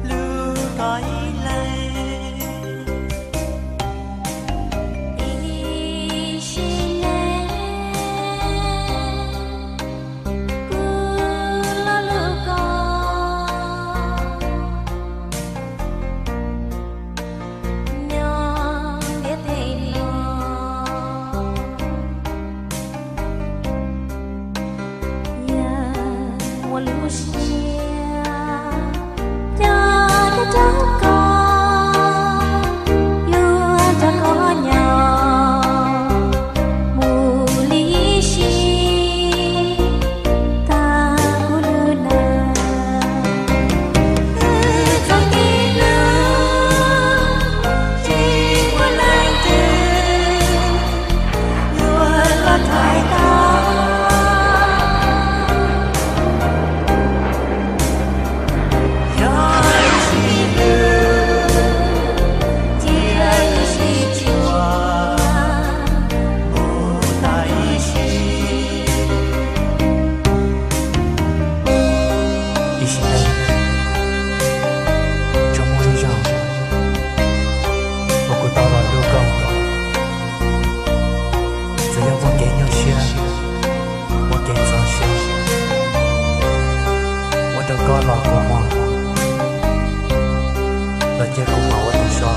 Lub koj ib leeg, ib sim neej kuv los lub koj nyob ntiaj teb no. Yog ua lub siab coj rau koj, yuav nrog koj nyob mus li ib sim tag kuv lub neej. Txoj kev hlub tsis muaj leej twg yuav los thaiv tau. Yog ib sim hlub thiab ib sim tsuaj mus tag ib sim. Ib sim neej tsuas muaj ib zaug uas kuv tau los hlub koj. Txawm yog muaj kev nyuaj siab, muaj kev ntxhov siab, ua rau koj los kua muag, los cia kuv mam ua tus so.